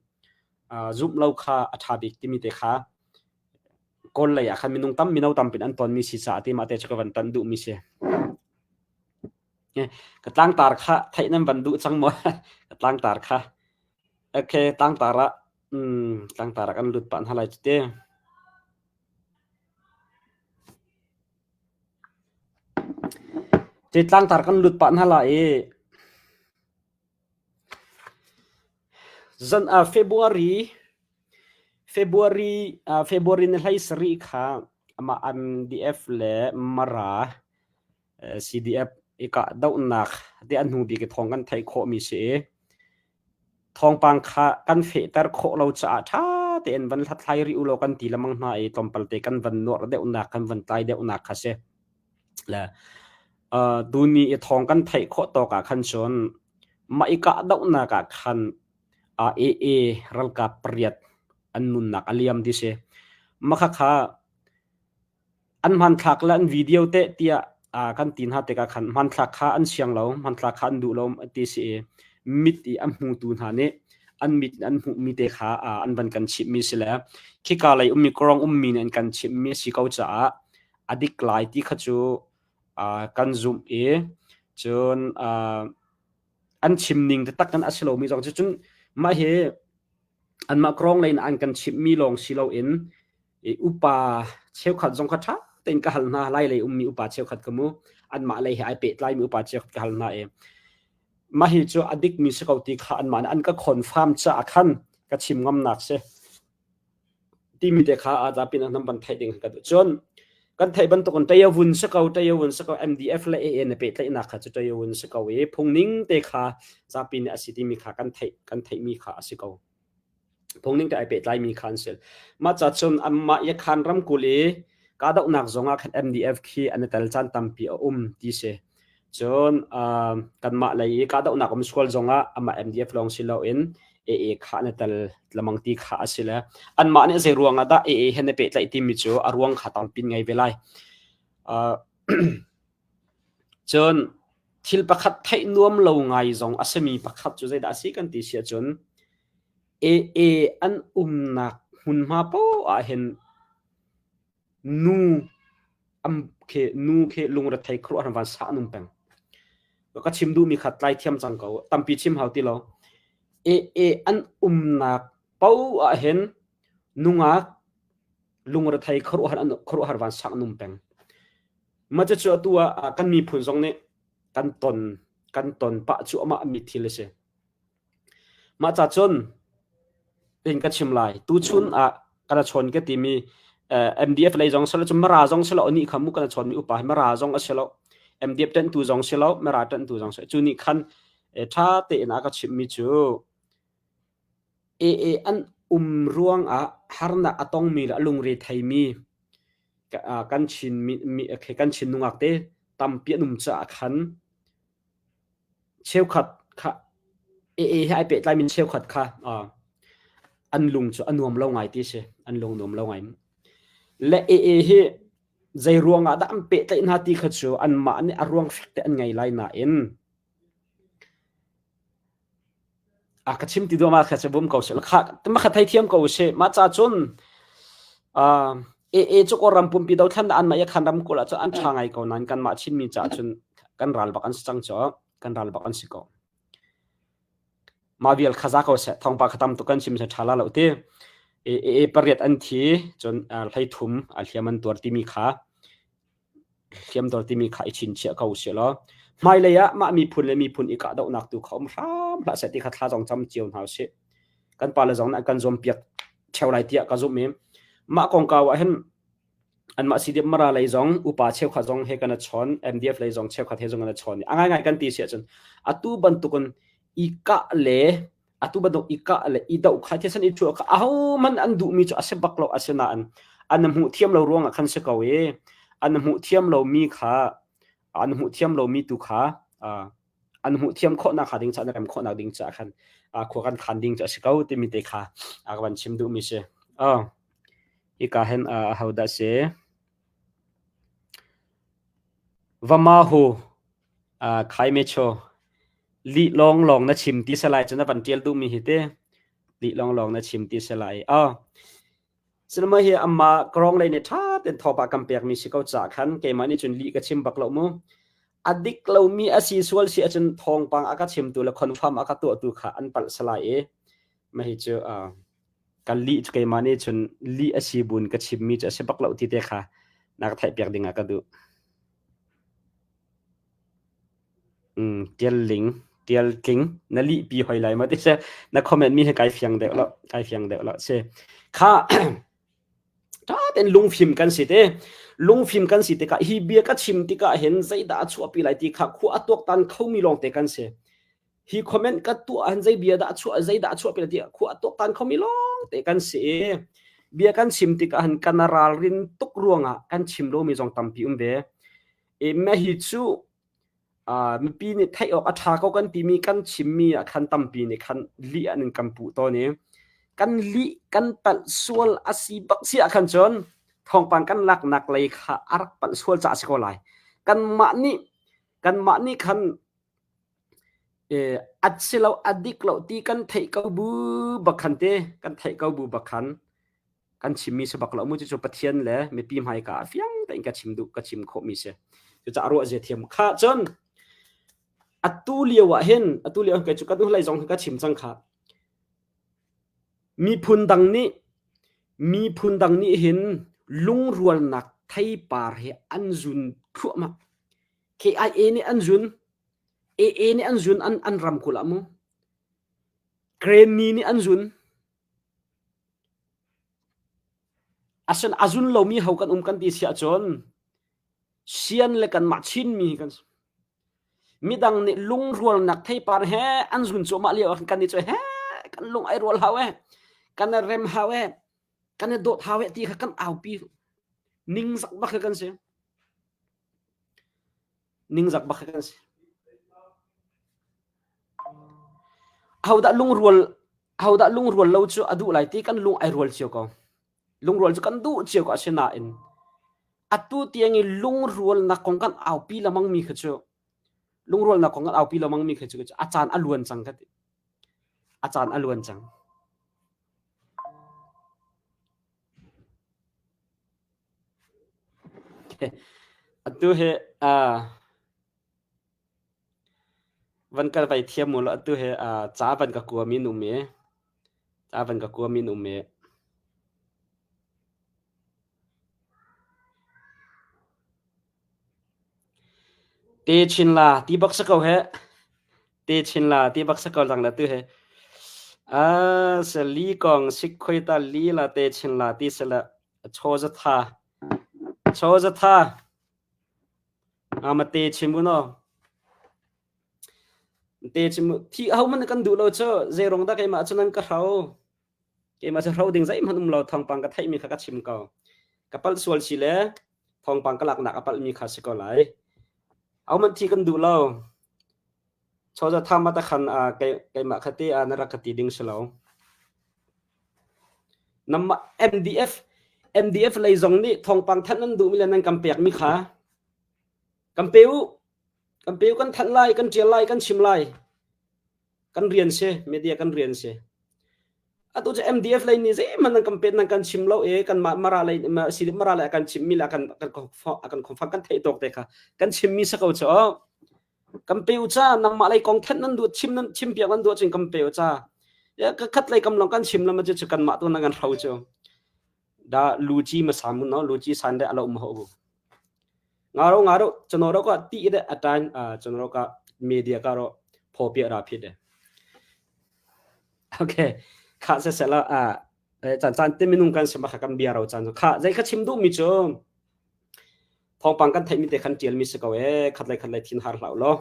zumh lo kha a ṭha bik timi te kha Kawl lei ah khan minung tam mino tampin an tonmi si caah ti mah te cu ka van tan duhmi si. Ka tlangtar kha theih nan van duh cang maw? Ka tlangtar kha. Okay, tlangtar ah mm, tlangtar ah kan lut pah hna lai cu te. Te tlangtar kan lut pah hna lai i Zan ah February February February ni hlei sarih kha amah MDF le Mara CDF i kahdohnak ti an hnu bik i thawng kan theih khawhmi si i thawngpang kha kan fehter khawh lo caah ṭha tein van hlathlai rih u law kan ti lengmang hna i tlawmpal te kan van nuarh deuhnak kan van tlai deuhnak kha si. Le tuni i thawng kan theih khawh tawk ah khan cun mah i kahdohnak ah khan AA ralkap pariat an nunnak a liam ti si. Mah khakha an hmanthlak le an video teh tiah kan ti hna tikah khan hmanthlak kha an siang lo, hmanthlak kha an duh lo ti si i mit i a hmutu hna nih an mit in an hmuhmi te kha an van kan chimhmi si le khika lei ummi kawrong ummi nih an kan chimhmi a si ko caah a dik lai ti kha cu kan zumh i cun an chim ning taktak in a si lomi zong cu cun mah hi anmah kawrong lei in an kan chimhmi lawng si loin i upa cheukhat zong kha ṭha tein ka hal hna lai lei ummi upa cheukhat ka mu anmah lei he ai pehtlaimi upa cheukhat ka hal hna i mah hi cu a dikmi si ko ti kha anmah nih an ka confirm caah khan ka chim ngamnak si timi te kha a zapi nan van theih ding ka duh. Cun kan theih bantukin tayavun si ko tayavun si ko MDF le AA na pehtlaihnak kha cu tayavun si ko i phungning te kha zapi nih a si timi kha kan theih kan theihmi kha a si ko. Phungning te ai pehtlaimi kha an si. Mah ca cun anmah Yakhan ramkulh i kahdohnak zong ah khan MDF khi an i tel caan tampi a um ti si. Cun kanmah lei i kahdohnak um sual zongah amah MDF lawng si loin AA kha an i tel lemang ti kha a si le anmah nih zei ruangah dah AA he na pehtlaih timi cu a ruang kha tampi ngei ve lai. Cun thil pakhat theih nuam lo ngai zong a simi pakhat cu zeidah a si kan ti si ahcun AA an umnak hmunhma poah ah hin Nu am khi nu khi lungrethei khuaruahhar van sah an um peng. Ka chim duhmi kha tlai thiam cang ko. Tampi chim hau ti lo. AA an umnak paoh ah hin nungak lungrethei khuaruahhar an khuaruahhar van sak an um peng. Mah cucu atu ah kan miphun zong nih kan ton kan ton pah cuahmah mi thil a si. Mah ca cun in ka chim lai. Tuchun ah kana chawn ka timi MDF lei zong silo cun Mara zong silo nih kha mu kana chawn mi upa hi Mara zong a si lo. MDF ṭanhtu zong si lo, Mara ṭanhtu zong si. Cu nih khan. Ṭha tein a ka chimhmi cu AA an um ruangah harnak a tongmi le a lungre theimi kan Chin kan Chin nungak te tampi an um caah khan cheukhat kha AA he ai pehtlaimi cheukhat kha an lung cu a nuam lo ngai ti si. An lung nuam lo ngai. Le AA hi zei ruangah dah an pehtlaih hna ti kha cu anmah nih a ruang fek te an ngei lai nain a ka chim ti duam ah kha cu bum ko seh kha ma kha theithiam ko seh mah ca cun AA cu Kawlram pumpi dothlan an mah khan ram kul ah cun an ṭha ngai ko nain kanmah Chinmi caah cun kan ral bak an si cang cu kan ral bak an si ko. Mah vial kha za ko seh thawngpa kha tam tuk kan chim se ṭha la lo ti AA pariat an thi cun 13 a hliam an tuar timi kha hliamdor timi kha i chinchiah ko usih law hmailei ah mah miphun le miphun i kahdohnak tu kha um hram hlah seh ti kha thla zong cam cio hna usih. Kan pale zong nih an kan zuampiak ṭheo lai tiah ka zumh i mah kongkau ah hin anmah CDF Mara lei zong upa cheukhat zong he kan i chawn MDF lei zong cheukhat he zong kan i chawn i a ngaingai kan ti si ahcun atu bantukin i kah le atu bantuk i kah le i doh kha thisen i chuah kha ahohmanh an duhmi cu a si bak lo asinain an hmuh thiam lo ruangah khan si ko i an hmuh thiam lomi kha an hmuh thiam lomi tu kha an hmuh thiam khawhnak hnga ding caah an rem khawhnak ding caah khan khua kan khan ding cu a si ko timi te kha a ka van chim duhmi si. Oh, hika hin aho dah si? Vamahu khai mecho lih lawnglawng na chim ti salai cu na van ṭial duhmi hi te lih lawnglawng na chim ti salai. Oh, Cinema hi amah karong lei nih ṭha tein thawpa kan pekmi si ko caah khan keimah nih cun lih ka chim bak lo mu. A dik lomi a si sual si ahcun thawngpang a ka chimtu le confirm a ka tuahtu kha an palh salai i mah hi cu uh, ka lih cu keimah nih cun lih a si buin ka chimmi cu a si bak lo ti te kha na ka theihpiak ding ah ka duh. Mm, tial ling, tial tling, na lih pi hoi lai ma ti se na comment mi hi kai fiang deuh lo, kai fiang deuh lo si. Kha ṭha tein lungfim kan si te. Lungfim kan si tikah hi bia ka chim tikah hin zeidah a chuahpi lai ti kha khua a tuaktan khomi lawngte kan si. Hi comment ka tuah han zei bia dah a chuah zeidah a chuahpi lai ti khua a tuaktan khomi lawngte kan si. Bia kan chim tikah hin kan ralrin tuk ruangah kan chim lomi zong tampi um ve. E mah hi cu mipi nih theih awk a ṭha ko kan timi kan chimmi ah khan tampi nih khan lih an in kan puh tawn i kan lih kan palh sual a si bak si ah khan cun thawngpang kan laknak lei kha a rak palh sual caah a si ko lai. Kanmah nih kanmah nih khan a si lo a dik lo ti kan theih ko bu bak khan te kan theih ko bu bak khan kan chimmi si bak lo mu cucu Pathian le mipi hmaika ah fiang tein ka chim duh ka chim khawhmi si cucaah ruah zia thiam kha cun atu lio ah hin atu lio kei cu ka hnulei zong ka chim cang kha miphun dang nih miphun dang nih hin lungrualnak theipar he an zun thluahmah KIA nih an zun AA nih an zun an an ramkulh ah mu Granny nih an zun Asin a zun lomi ho kan um kan ti si ahcun sian le kanmah Chinmi hi kan si. Midang nih lungrualnak theipar he an zun cuahmah lio ah khan kannih cu he kan lung ai rual hau eh, kan i rem hau eh, kan i dawt hau eh ti kha kan aupi. Ningzak bak kha kan si. Ningzak bak kha kan si. Ahodah lungrual ahodah lungrual lo cu a duh lai ti kan lung ai rual cio ko. Lungrual cu kan duh cio ko asinain atu tiang i lungrualnak kong kan aupi lengmang mi kha cu lungrualnak kong kan aupi lengmang mi kha cu a caan a luan cang ka ti. A caan a luan cang. Atu hi uh, Van kal vai thiam u law atu hi ca van ka kuami an um i ca van ka kuami an um i Te chin la ti bak si ko heh. Te chin la ti bak si ko lang la tu hi. Ah, se li kong sik khoi ta li la te chin la ti se la chaw za tha. Chaw za tha. Amate chim u naw. Te chim thi ho man kan duh lo cu zei rong dah keimah cu nan ka hro. Keimah cu hro ding zeihmanh um lo thawngpang ka theihmi kha ka chim ko. Ka palh sual si le thawngpang ka laknak a palhmi kha si ko lai. Ahohmanh thi kan duh lo. Chawza tham ah takhan keimah kha te ah na rak ka ti ding si lo. Namah MDF MDF lei zong nih thawngpang thanh nan duhmi le nan kan pekmi kha kan pe u. Kan pe u kan thanh lai, kan ṭial lai, kan chim lai. Kan rian si, media kan rian si. Atu cu MDF lei nih zeihmanh nan kan pet nan kan chim lo i kanmah Mara lei si Mara lei a kan chimmi le a kan kan a kan khomfang kan theih tawk te kha kan chimmi si ko cu. Kan pe u ca nangmah lei kong thanh nan duh chim nan chim piak nan duh cun kan pe u ca. Ya ka khat lei kam long kan chim lam cu kanmah tu nan kan hro cu. Da luci ma samun no luci san de alo ma ho bu. Ngaro ngaro chonoro ka ti de atan chonoro ka media ka ro pho pia ra phi de. Okay. Kha se se la a chan chan te minung kan sema kha kan bia ro chan kha zai kha chim duh mi chu thawngpang kan theih mi te khan tial mi si ko e khat lai khat lai thin har hlau lo.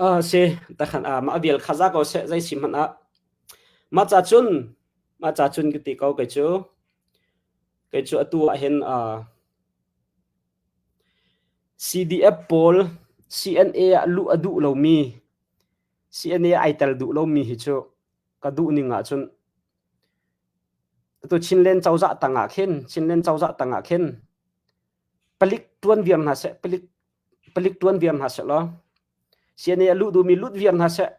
Uh, si takhan a mah vial kha za ko se zai sim hmanh ah mah ca cun mah ca cun ka ti ko kei cu kei cu atu ah hin uh, CDF pawl CNA ah luh a duh lomi CNA ai tel duh lomi hi cu ka duh ning ah cun atu Chinland cozah tang ah khin Chinland cozah tang ah khin palik tuan viar hna seh palik palik tuan viar hna seh law CNA a luh duhmi lut viar hna seh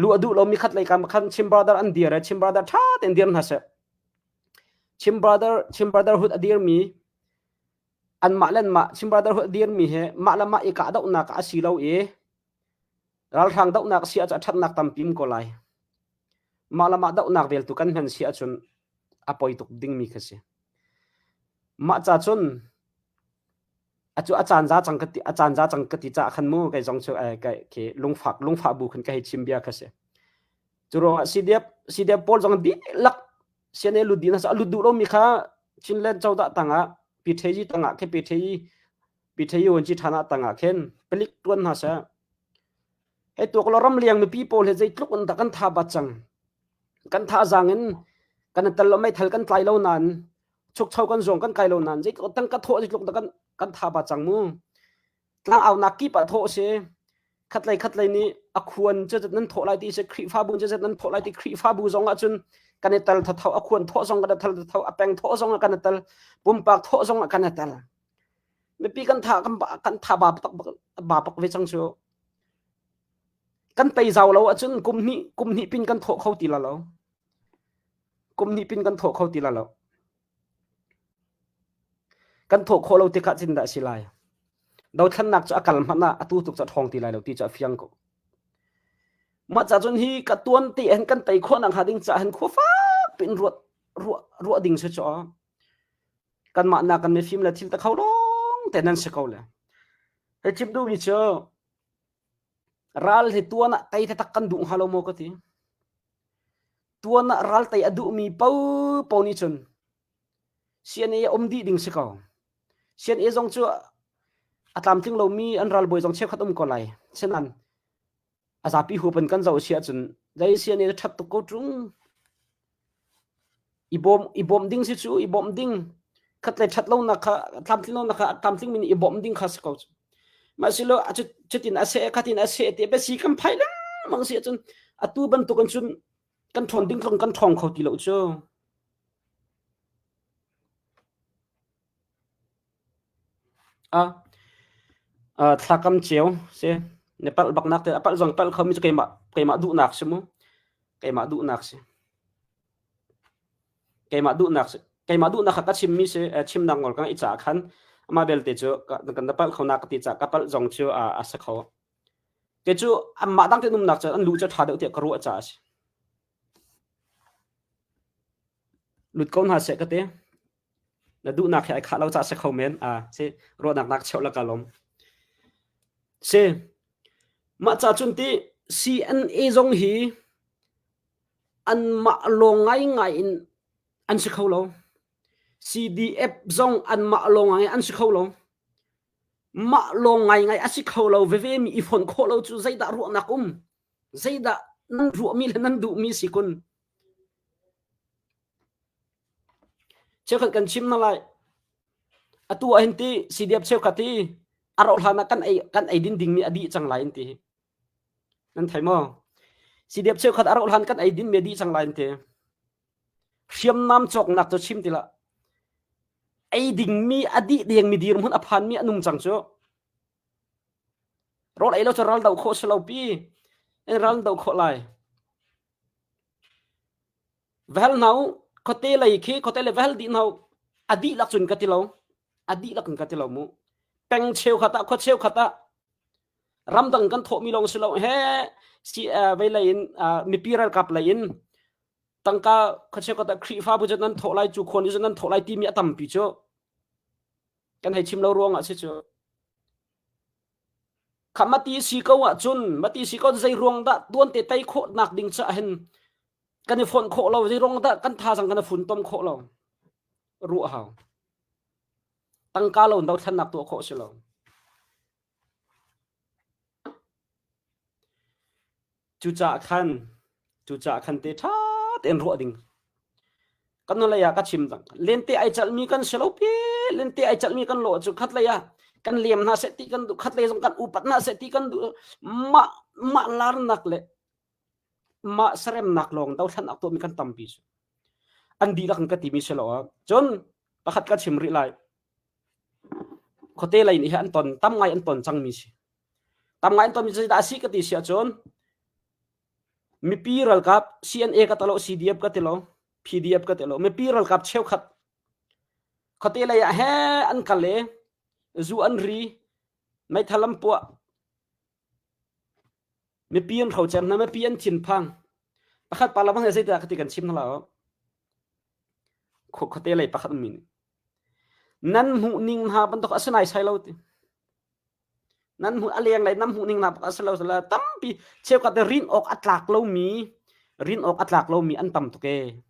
luh a duh lomi khat lei kam khan Chin brother an dir e Chin brother tha tein dir hna seh Chin brother Chin brotherhood a dirmi anmah le anmah Chin brotherhood a dirmi he mah le mah i kahdohnak a si lo i ralhrang dohnak si ahcun a ṭhatnak tampi um ko lai. Mah le mah dohnak vel tu kan hman si ahcun a poi tuk dingmi kha si. Mah ca cun acu a caan za cang ka ti a caan za cang ka ti ca khan mu kei zong cu kai khi lungfak lungfah bu khan ka hei chim bia kha si. Cu ruangah CDF CDF pawl zong dihlak CNA lut dih na lut duh lomi kha Chinland cozah tangah PTG tangah khi PTG PTG wanci thana tangah khin palik tuan hna seh. Hei tuak lo ramliang mipi pawl he zeitluk in dah kan tha bat cang. Kan tha zang in kan tel lo meithal kan tlai lo nain chukcho kan zuang kan kai lo nain zeitluk tang ka thawh zeitluk dah kan kan tha bat cang mu. Tlang aunak kip ah thawh si. Khatlei khatlei nih a khuan cu nan thawh lai ti si Khrihfabu cu nan thawh lai ti Khrihfabu zong ah cun kan i tel thatho a khuan thawh zong kan i tel thatho a peng thawh zong ah kan i tel pumpak thawh zong ah kan i tel mipi kan tha kan kan tha ba pak ba pak ve cang cu kan tei zau lo ahcun kum hnih kum hnih pin kan thawh kho ti la lo kum hnih pin kan thawh kho ti la lo kan thawh khawh lo tikah cin dah si lai dothlannak cu a kal hmanh ah atu tuk cu a ṭhawng ti lai lo ti cu a fiang ko mah ca cun hi ka tuan te hin kan tei khawh nak hnga ding ca hin khua fak piin ruat ruah ruah ding si cu kanmah nak kan mifim le thil ta kho lawng te nan si ko le hei chim duhmi cu ral hi tuan ah tei tak kan duh hnga lo maw ka ti tuan ah ral tei a duhmi po nih cun CNA um dih ding si ko CNA zong cu a tlamtling lomi an ralbawi zong cheukhat um ko lai senan a zapi huap in kan zoh si ahcun zei CNA ṭhat tuk ko ṭung I bawm i bawmh ding si cu i bawmh ding khatlei ṭhat lonak kha tlamtlin lonak kha tlamtling mi nih i bawmh ding kha si ko cu. Mah silo cutin a seh khatin a seh ti biasi kan phai lengmang si ahcun atu bantuk in cun kan ṭhawn ding tlung kan ṭhawng kho ti lo cu. A thlakam ceu si na palh bak nak te a palh zong palh kho mi cu keimah keimah duhnak si mu keimah duhnak si. Keimah duhnak keimah duhnak kha ka chimmi si chimnak nawl ka ngeih caah khan amah belte cu kan na palh kho na ka ti caah ka palh zong cu a si kho. Kei cu anmah dang tein umnak cu an lu cu ṭha deuh tiah ka ruah caah a si. Lut ko hna seh ka ti. Na duhnak he ai khah lo caah si kho men. A si ruahnak nak cheuh la ka lawm. Si mah ca cun ti CNA zong hi anmah lawng ngaingai in an si kho lo. CDF zong anmah lawng ngai an si kho lo. Mah lawng ngaingai a si kho lo veve mi i fonh khawh lo cu zeidah ruahnak um? Zeidah nan ruahmi le nan duhmi si kun? Cheukhat kan chim na lai. Atu ah hin ti CDF cheukhat hi a rauh hlan ah kan ei kan ei din dingmi a dih cang lai an ti. Nan thei maw? CDF cheukhat a rauh hlan kan ei din mi a dih cang lai an ti. Hriamnam cawknak cu chim ti lah. Ei dingmi a dih dengmi dirhmun a phanmi an um cang cu. Rawl ei lo cu ral doh khawh si lo pi. In ral doh khawh lai. Va hal hna u. Khuate lei khi khuate lei va hal dih hna u. A dihlak cun ka ti lo. A dihlak in ka ti lo mu. Peng cheukhat ah khua cheukhat ah ramdang kan thawhmi lawng si lo he si vei lei in mipi ralkap lei in tangka khua cheukhat ah Khrihfabu cu nan thawh lai cu khuan cu nan thawh lai timi a tampi cu kan hei chim lo ruang ah si cu. Kha mati si ko ahcun mati si ko zei ruang dah tuan te tei khawh nak ding ca hin kan i fonh khawh lo zei ruang dah kan thazang kan i funtom khawh lo ruah hau tangka lo dothlennak tuah khawh si lo Cucaah khan cucaah khan te ṭha tein ruah ding. Kan lei ah ka chim cang. Lente ai chalmi kan si lo pi. Lente ai chalmi kan lo cu khat lei ah kan liam hna seh ti kan duh khat lei zong kan upat hna seh ti kan duh mah mah larnak le mah saremnak lawng dothlannak tuahmi kan tampi cu. An dihlak in ka timi si lo ah. Cun pakhat ka chim rih lai. Khuate lei nih hi an ton tam ngai an ton cangmi si. Tam ngai an tonmi cu zeidah a si ka ti si ahcun mipi ralkap CNA ka ti lo, CDF ka ti lo, PDF ka ti lo. Mipi ralkap cheukhat khuate lei ah he an kal i zu an ri, meithal an puah. Mipi an hrocer hna, mipi an thinphang. Pakhat pa lamang he zeidah ka ti kan chim hna lo. Khuate lei pakhat ummi nih nan hmuh ning hna bantuk a si nai sai lo ti. Nan hmuh a leng lei nan hmuh ning hna a si lo la tampi cheukhat rin awk a tlak lomi rin awk a tlak lomi an tam tuk ee.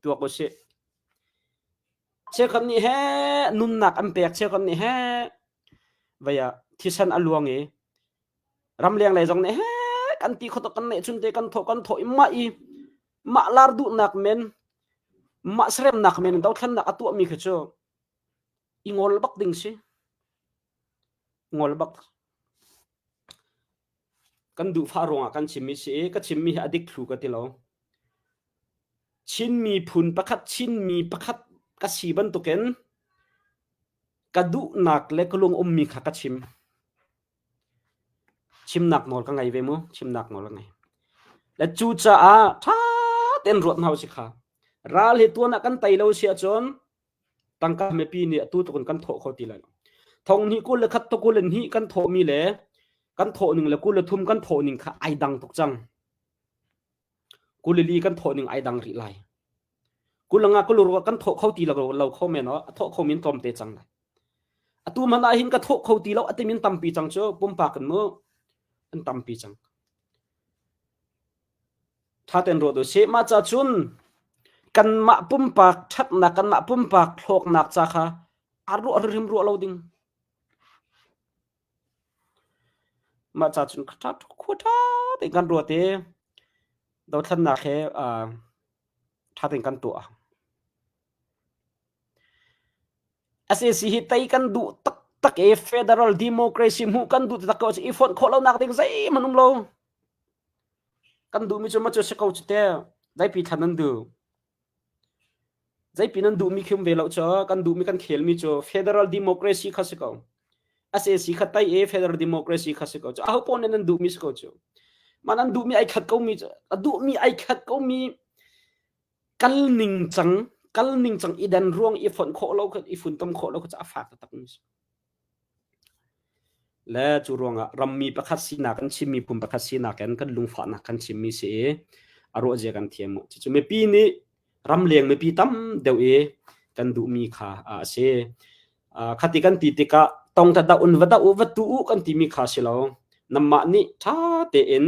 Tuak usih. Cheukhat nih he nunnak an pek cheukhat nih he vei ah thisen a luang i ramleng lei zong nih he kan ti kho tuk kan neih chun te kan thawh kan thawh i mah i mah lar duhnak men mah seremnak men dothlennak a tuahmi khi cu i ngol bak ding si. Ngol bak. Kan duhfah ruangah kan chimmi si i ka chimmi hi a dik thlu ka ti lo. Chin miphun pakhat Chinmi pakhat ka si bantukin ka duhnak le ka lung ummi kha ka chim. Chimnak nawl ka ngei ve mu, chimnak nawl ka ngei. Le cucaah ṭha tein ruat hna usih kha. Ral hi tuan ah kan tei lo si ahcun tangka mipi nih atu tluk in kan thawh kho ti lai lo. Thong hnih 21 to 22 kan thawhmi le kan thawh ning le 23 kan thawh ning kha ai dang tuk cang. 24 kan thawh ning ai dang rih lai. 25 26 kan thawh kho ti lo lo kho men a thawh kho min tlawmte cang lai. Atu man ah hin ka thawh kho ti lo a timin tampi cang cu pumpak in mu an tampi cang. Ṭha tein ruat usih. Mah ca cun kanmah pumpak ṭhatnak, kanmah pumpak hlawknak ca kha a ruah hrimhrim ruah lo ding. Mah ca cun ṭha khua ṭha tein kan ruat i dothlennak he ṭha tein kan tuah. SAC hi tei kan duh taktak i federal democracy hmuh kan duh taktak ko i fonh khawh lonak ding zeihmanh um lo. Kan duhmi cu macu si ko cu te zeipi thlan nan duh. Zeipi nan duhmi khi um ve lo cu kan duhmi kan khelmi cu federal democracy kha si ko. SAC kha tei i federal democracy kha si ko cu. Aho paoh nih nan duhmi si ko cu. Mah nan duhmi ai khat komi cu a duhmi ai khat komi kal ning cang kal ning cang i dan ruang i fonh khawh lo i funtom khawh lo kha a fak taktak mi si. Le cu ruangah rammi pakhat sinak kan chim miphun pakhat sinak in kan lungfahnak kan chimmi si i a ruah zia kan thiam mu. Cucu mipi nih ramleng mipi tam deuh i kan duhmi kha a si. Khati kan ti tikah tong ta dah un va dah u va tu u kan timi kha si lo. Namah nih ṭha tein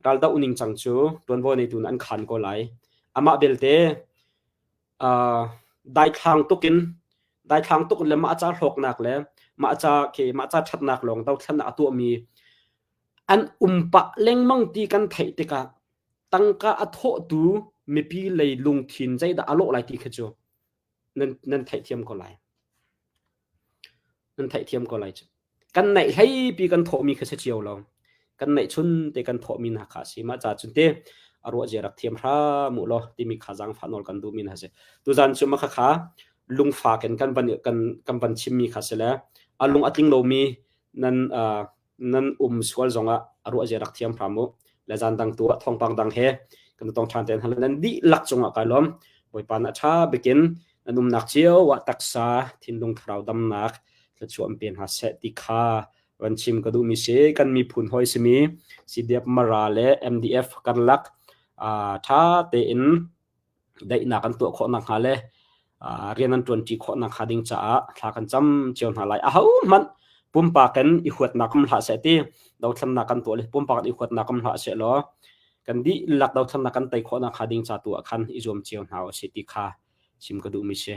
ral doh ning cang cu tuanvo neitu an khan ko lai. Amah belte. Daithlang tuk in daithlang tuk le mah ca hlawknak le mah ca khi mah ca ṭhatnak lawng dothlennak a tuahmi an um pah lengmang ti kan theih tikah tangka a thawhtu mipi lei lungthin zeidah a lawh lai ti kha cu nan nan theihthiam ko lai. Nan theihthiam ko lai cu. Kan neih hleipi kan thawhmi kha si cio lo. Kan neih chun te kan thawhmi hna kha a si. Mah ca cun te a ruah zia rak thiam hram u law timi kha zaangfah nawl kan duhmi hna si. Tuzan cu mah khakha lungfak in kan van kan kan van chimmi kha si le a lung a tling lomi nan uh, nan um sual zongah a ruah zia rak thiam hram u. Le zan dang tu ah thawngpang dang he kan tong ṭhan te hna nan dihlak cungah kai lawm. Bawipa na ṭha bikin nan umnak cio ah taksa thinlung thlarau damnak thluachuah an pe hna seh ti kha van chim ka duhmi si kan miphun hawi simi CDF Mara le MDF karlak ṭha tein daihnak an tuah khawh nakhnga le rian an ṭuanṭi khawh nakhnga ding caah thla kan cam cio hna lai. Ahohmanh pumpak in i huatnak um hlah seh ti dothlennak kan tuah le pumpak in i huatnak um hlah seh law kan dihlak dothlennak kan tei khawh nakhnga ding ca tu ah khan i zuam cio hna usih ti kha chim ka duhmi si.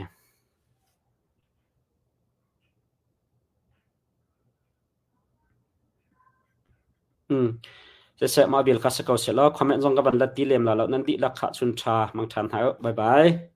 Siseh mah vial kha si ko seh law comment zong ka van let ti lem la lo nan dihlak khah chun ṭha mang ṭhan hna u. Bye bye.